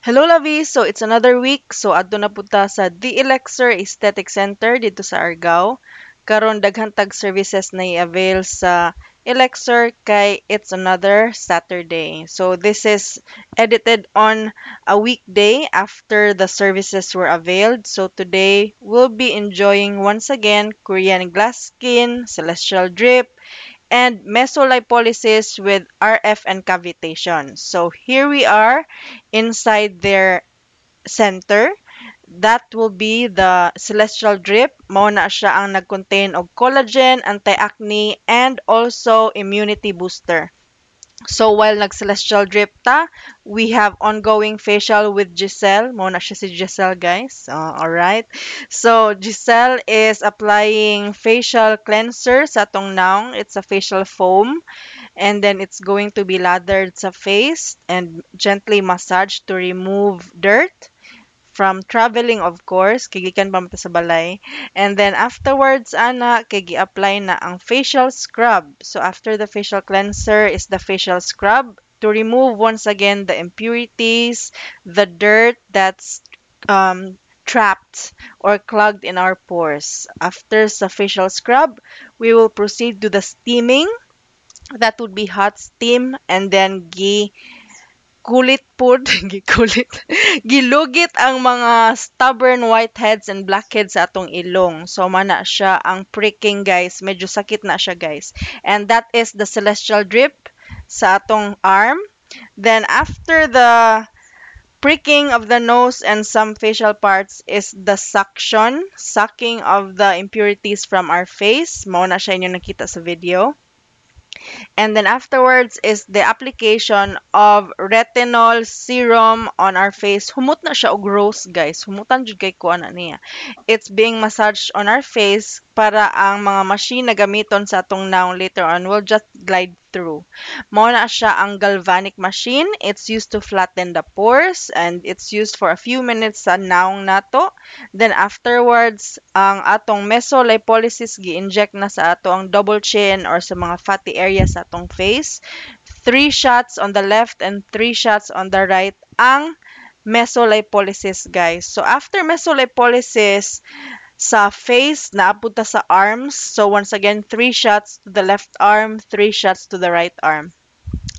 Hello, Lavi! So it's another week. So adto na pud ta sa The Elixir Aesthetic Center didto sa Argao. Karon daghan tag services na i-avail sa Elixir kay it's another Saturday. So this is edited on a weekday after the services were availed. So today we'll be enjoying once again Korean glass skin, celestial drip, and mesolipolysis with RF and cavitation. So here we are inside their center. That will be the celestial drip. Mao na siya ang nag-contain og collagen, anti-acne, and also immunity booster. So while nag-celestial drip ta, we have ongoing facial with Giselle. Mao na siya si Giselle, guys. Alright. So Giselle is applying facial cleanser sa atong nawong. It's a facial foam. And then it's going to be lathered sa face and gently massaged to remove dirt from traveling, of course, kay gikan pa man ta sa balay. And then afterwards ana kay gi-apply na ang facial scrub. So after the facial cleanser is the facial scrub to remove once again the impurities, the dirt that's trapped or clogged in our pores. After sa facial scrub, we will proceed to the steaming. That would be hot steam and then gi kulit pod, gikulit, gilugit ang mga stubborn whiteheads and blackheads sa atong ilong. So mao na siya ang pricking, guys. Medyo sakit na siya, guys. And that is the celestial drip sa atong arm. Then after the pricking of the nose and some facial parts is the suction, sucking of the impurities from our face. Mao na siya inyong nakita sa video. And then afterwards is the application of retinol serum on our face. Humot na siya og rose, guys. Humutan jud kay ko ana niya. It's being massaged on our face para ang mga machine na gamiton sa atong nawong later on will just glide through. Mao na siya ang galvanic machine. It's used to flatten the pores and it's used for a few minutes sa nawong nato. Then afterwards, ang atong mesolipolysis gi-inject na sa ato ang double chin or sa mga fatty areas sa atong face. Three shots on the left and three shots on the right ang mesolipolysis, guys. So after mesolipolysis sa face, naa pud ta sa arms. So once again, three shots to the left arm, three shots to the right arm.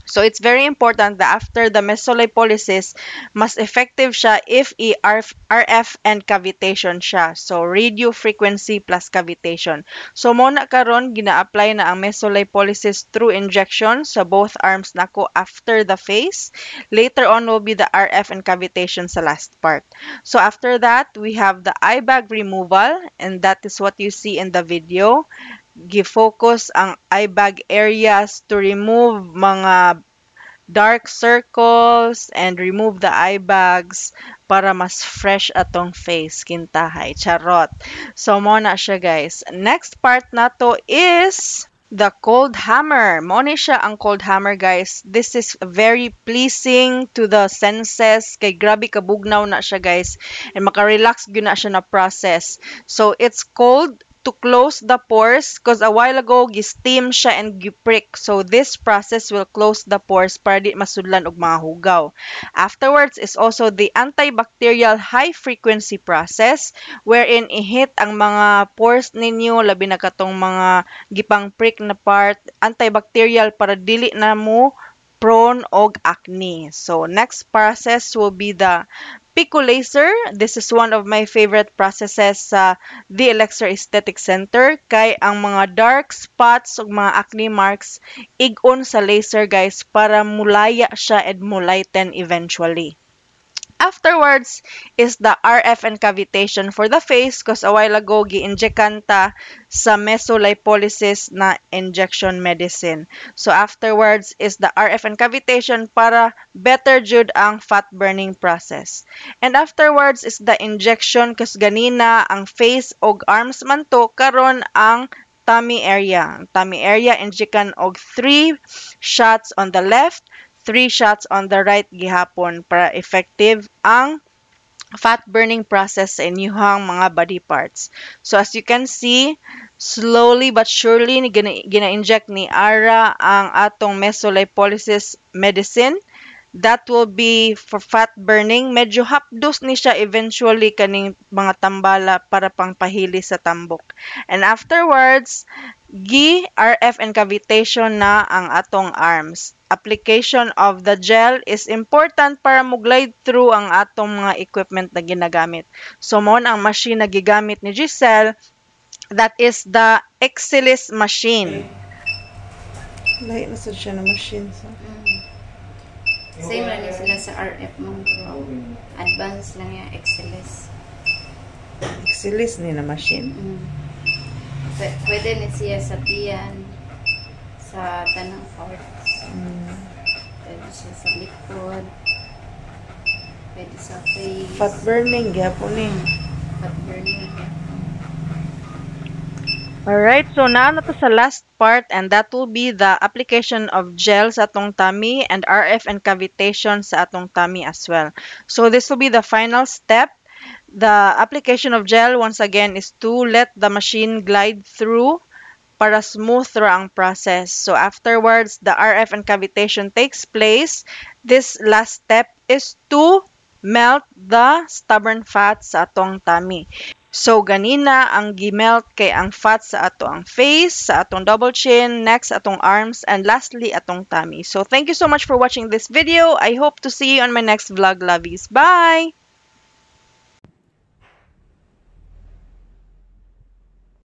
So it's very important that after the mesolipolysis, mas effective siya if i-RF and cavitation siya. So radio frequency plus cavitation. So mao na karon gina-apply na ang mesolipolysis through injection sa both arms nako after the face. Later on will be the RF and cavitation sa last part. So after that, we have the eye bag removal, and that is what you see in the video. Gi-focus ang eye bag areas to remove mga dark circles and remove the eye bags para mas fresh atong face kintahay. Charot. So mao na siya, guys. Next part nato is the cold hammer. Mao ni siya ang cold hammer, guys. This is very pleasing to the senses kay grabe kabugnaw na siya, guys, and maka-relax gyud na siya na process. So it's cold to close the pores because a while ago gi-steam siya and gi-prick. So this process will close the pores para di masudlan og mga hugaw. Afterwards is also the antibacterial high frequency process wherein i-hit ang mga pores ninyo, labi na katong mga gipang prick na part, antibacterial para dili na mo prone og acne. So next process will be the Pico Laser. This is one of my favorite processes sa The Elixir Aesthetic Center kay ang mga dark spots ug mga acne marks ig-on sa laser, guys, para mulaya siya and mulighten eventually. Afterwards is the RF and cavitation for the face because a while ago gi-injectan ta sa mesolipolysis na injection medicine. So afterwards is the RF and cavitation para better jud ang fat burning process. And afterwards is the injection kasi ganina ang face og arms man to, karon ang tummy area. Ang tummy area injectan og 3 shots on the left, 3 shots on the right gihapon para effective ang fat burning process sa inyuhang mga body parts. So as you can see, slowly but surely gina-inject ni Ara ang atong mesolipolysis medicine. That will be for fat burning. Medyo hapdos ni siya eventually kaning mga tambala para pang pahili sa tambok. And afterwards, gi RF and cavitation na ang atong arms. Application of the gel is important para mo glide through ang atong mga equipment na ginagamit. So mao ang machine na gigamit ni Giselle, that is the Exilis machine. Lahi na sad siya na machine sa. Same lang ni sila sa RF mo, pero advance lang yung Exilis. Exilis ni na machine. Pwede ni siya sa tiyan, sa tanang parts. Pwede siya sa likod. Pwede sa face. Fat burning gyapon ni. Fat burning. Alright, so naa na to sa last part, and that will be the application of gel sa atong tummy and RF and cavitation sa atong tummy as well. So this will be the final step. The application of gel once again is to let the machine glide through para smooth ra ang process. So afterwards, the RF and cavitation takes place. This last step is to melt the stubborn fat sa atong tummy. So ganina ang gimelt kay ang fat sa ato ang face, sa atong double chin, next atong arms, and lastly atong tummy. So thank you so much for watching this video. I hope to see you on my next vlog, lovies. Bye!